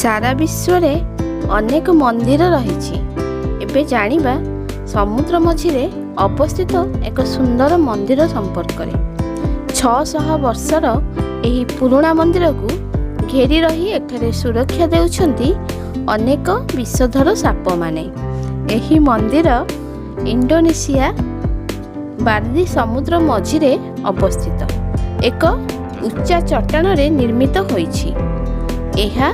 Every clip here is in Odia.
ସାରା ବିଶ୍ୱରେ ଅନେକ ମନ୍ଦିର ରହିଛି। ଏବେ ଜାଣିବା ସମୁଦ୍ର ମଝିରେ ଅବସ୍ଥିତ ଏକ ସୁନ୍ଦର ମନ୍ଦିର ସମ୍ପର୍କରେ। 600 ବର୍ଷର ଏହି ପୁରୁଣା ମନ୍ଦିରକୁ ଘେରି ରହି ଏଠାରେ ସୁରକ୍ଷା ଦେଉଛନ୍ତି ଅନେକ ବିଷଧର ସାପମାନେ। ଏହି ମନ୍ଦିର ଇଣ୍ଡୋନେସିଆ ବାଲି ସମୁଦ୍ର ମଝିରେ ଅବସ୍ଥିତ ଏକ ଉଚ୍ଚା ଚଟାଣରେ ନିର୍ମିତ ହୋଇଛି। ଏହା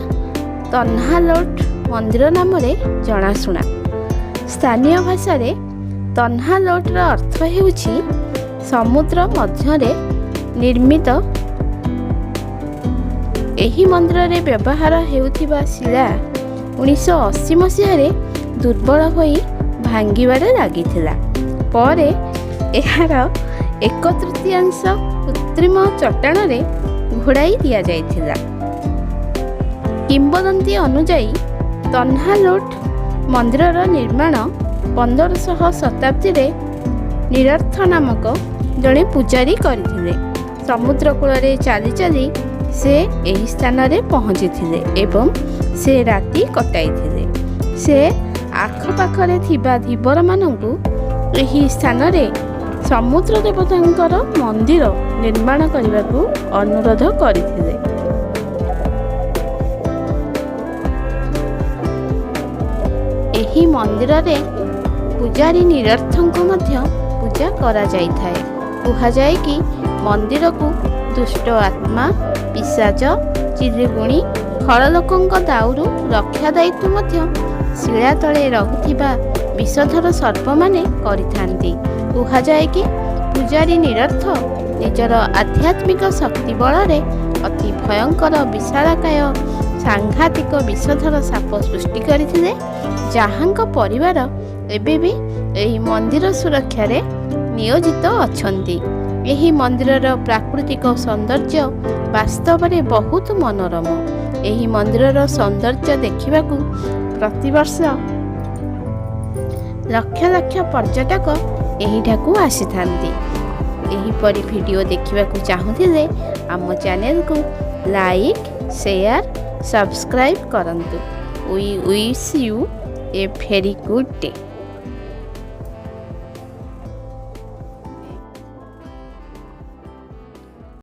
ତନ୍ହା ଲୋଟ ମନ୍ଦିର ନାମରେ ଜଣାଶୁଣା। ସ୍ଥାନୀୟ ଭାଷାରେ ତନ୍ହା ଲୋଟର ଅର୍ଥ ହେଉଛି ସମୁଦ୍ର ମଧ୍ୟରେ ନିର୍ମିତ। ଏହି ମନ୍ଦିରରେ ବ୍ୟବହାର ହେଉଥିବା ଶିଳା 1980 ମସିହାରେ ଦୁର୍ବଳ ହୋଇ ଭାଙ୍ଗିବାରେ ଲାଗିଥିଲା। ପରେ ଏହାର ଏକ ତୃତୀୟାଂଶ କୃତ୍ରିମ ଚଟାଣରେ ଘୋଡ଼ାଇ ଦିଆଯାଇଥିଲା। କିମ୍ବଦନ୍ତୀ ଅନୁଯାୟୀ, ତନ୍ହା ଲୋଟ ମନ୍ଦିରର ନିର୍ମାଣ 15ଶହ ଶତାବ୍ଦୀରେ ନିରର୍ଥ ନାମକ ଜଣେ ପୂଜାରୀ କରିଥିଲେ। ସମୁଦ୍ର କୂଳରେ ଚାଲି ଚାଲି ସେ ଏହି ସ୍ଥାନରେ ପହଞ୍ଚିଥିଲେ ଏବଂ ସେ ରାତି କଟାଇଥିଲେ। ସେ ଆଖପାଖରେ ଥିବା ଧୀବରମାନଙ୍କୁ ଏହି ସ୍ଥାନରେ ସମୁଦ୍ର ଦେବତାଙ୍କର ମନ୍ଦିର ନିର୍ମାଣ କରିବାକୁ ଅନୁରୋଧ କରିଥିଲେ। ଏହି ମନ୍ଦିରରେ ପୂଜାରୀ ନିରର୍ଥଙ୍କୁ ମଧ୍ୟ ପୂଜା କରାଯାଇଥାଏ। କୁହାଯାଏ କି ମନ୍ଦିରକୁ ଦୁଷ୍ଟ ଆତ୍ମା, ପିଶାଚ, ଚିଲିଗୁଣି, ଖଳଲୋକଙ୍କ ଦାଉରୁ ରକ୍ଷା ଦାୟିତ୍ୱ ମଧ୍ୟ ଶିଳା ତଳେ ରହୁଥିବା ବିଷଧର ସର୍ପମାନେ କରିଥାନ୍ତି। କୁହାଯାଏ କି ପୂଜାରୀ ନିରର୍ଥ ନିଜର ଆଧ୍ୟାତ୍ମିକ ଶକ୍ତି ବଳରେ ଅତି ଭୟଙ୍କର, ବିଶାଳକାୟ, ସାଂଘାତିକ ବିଷଧର ସାପ ସୃଷ୍ଟି କରିଥିଲେ, ଯାହାଙ୍କ ପରିବାର ଏବେ ବି ଏହି ମନ୍ଦିର ସୁରକ୍ଷାରେ ନିୟୋଜିତ ଅଛନ୍ତି। ଏହି ମନ୍ଦିରର ପ୍ରାକୃତିକ ସୌନ୍ଦର୍ଯ୍ୟ ବାସ୍ତବରେ ବହୁତ ମନୋରମ। ଏହି ମନ୍ଦିରର ସୌନ୍ଦର୍ଯ୍ୟ ଦେଖିବାକୁ ପ୍ରତିବର୍ଷ ଲକ୍ଷ ଲକ୍ଷ ପର୍ଯ୍ୟଟକ ଏହିଠାକୁ ଆସିଥାନ୍ତି। ଏହିପରି ଭିଡ଼ିଓ ଦେଖିବାକୁ ଚାହୁଁଥିଲେ ଆମ ଚ୍ୟାନେଲକୁ ଲାଇକ୍, ସେୟାର, ସବସ୍କ୍ରାଇବ୍ କରନ୍ତୁ। We wish you a very good day.